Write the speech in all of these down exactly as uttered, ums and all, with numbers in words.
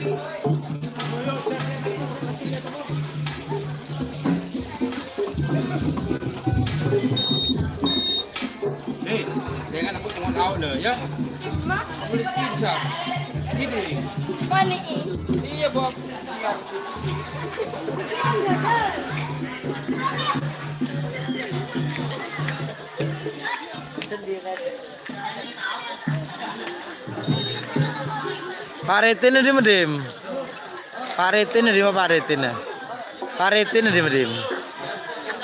Eh, jangan aku tengok kau dah, ya. Aku boleh skisa. Ini. Panik. Iya, Bob. Pak Retena dimma, Dim? Pak Retena dimma, Pak Retena? Pak Retena dimma, Dim?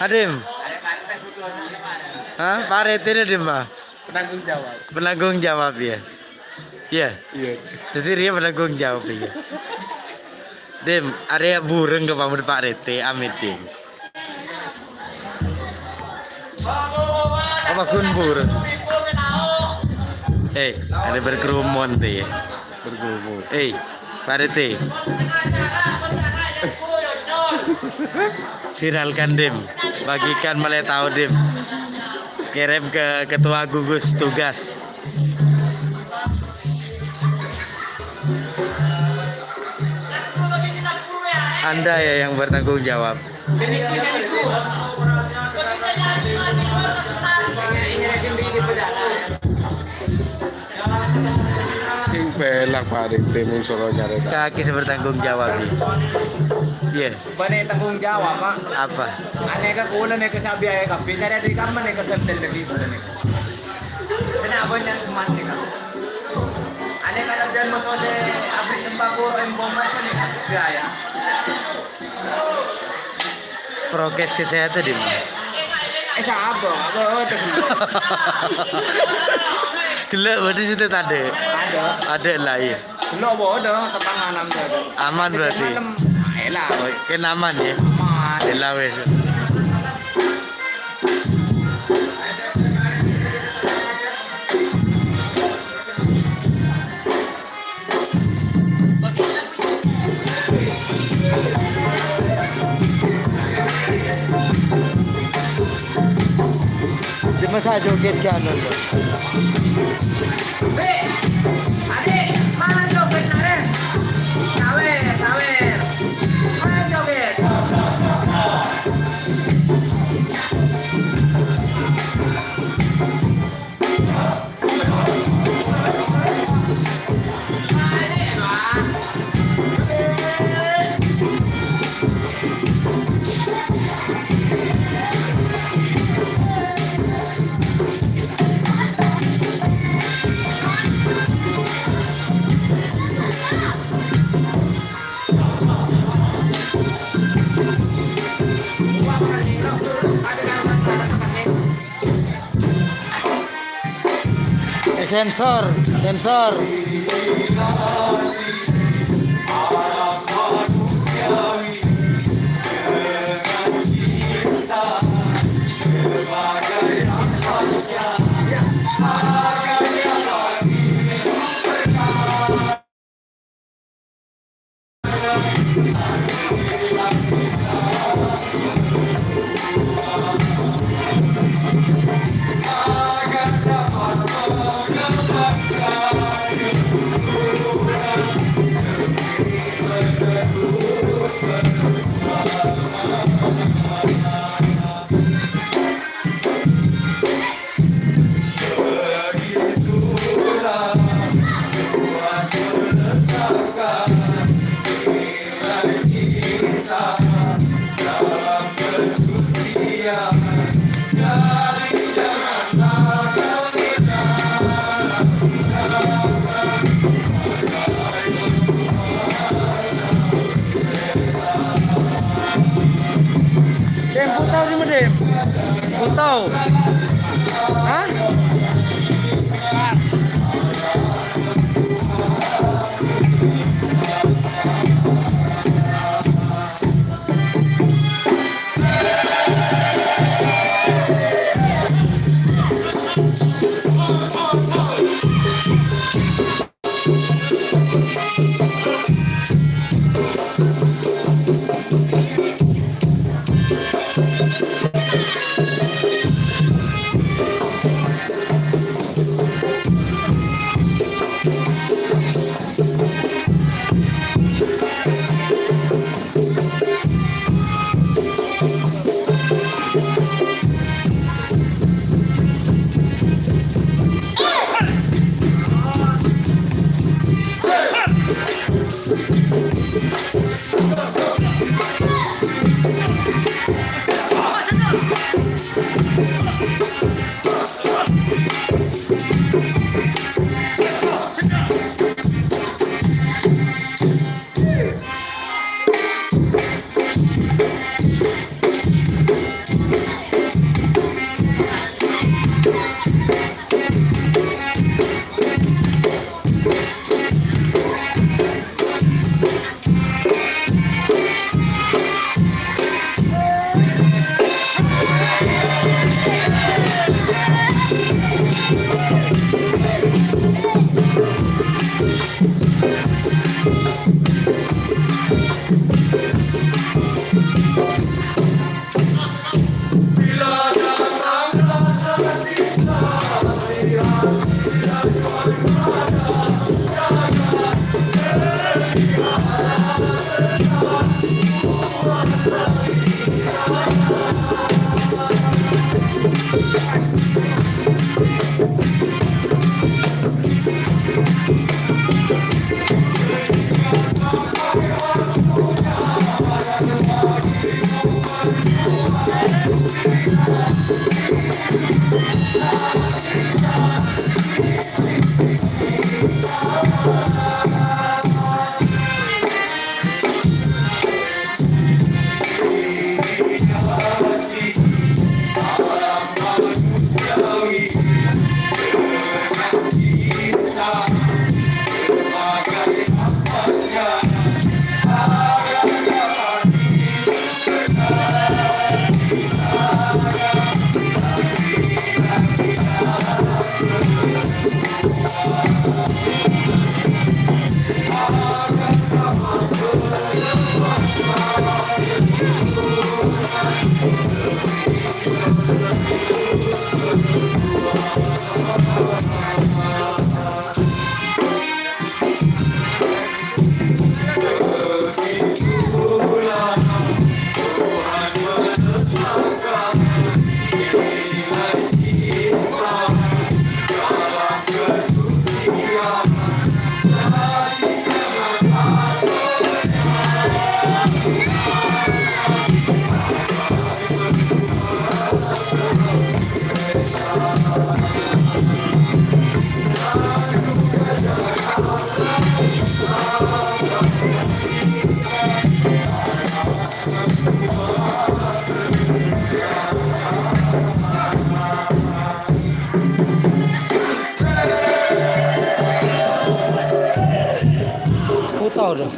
Adim? Hah? Pak Retena dimma? Penanggung jawab. Penanggung jawab, ya. Iya. Iya. Jadi dia penanggung jawab, ya. Dim, arèya bureng ka pamon Pak Rete, amit, Dim. Apa ghun bureng? Eh, ada berkerumun tuh ya. Berkerumun. Eh, Pak Rete. Viralkan, Dim. Bagikan mulai tahu, Dim. Kirim ke ketua gugus tugas. Anda ya yang bertanggung jawab. Sing pelak, Pak Dik, timun soro nyarè. Kaki sè bertanggung jawab, iya. Bânnè tanggung jawab, Pak. Apa? Anè ka kulâ nèka sabiya è kabbhi, nyarè di kamma nèka sendel lagi. Kenapa nyan teman nèka? Anè ka kerjaan mas ose abri sembako, em, bomas nèka. Ya, ya. Prokes kesehatan di mana? Eh, sabar, apa? Gellâ' berarti sudah tadâ'. Ada. Ada lah, iya. Delok apa ada tetangga nang ada. Aman berarti. Malam. Ah, elah. Oh, kan aman ya? Aman. Elah wes. Cuma saya joget kan. Dek, adik, mana joget, Naren? Sawer, sawer. Mana joget? Eh, sensor, sensor. Dem, putau sih, Dem. Putau. Hah? Aduh.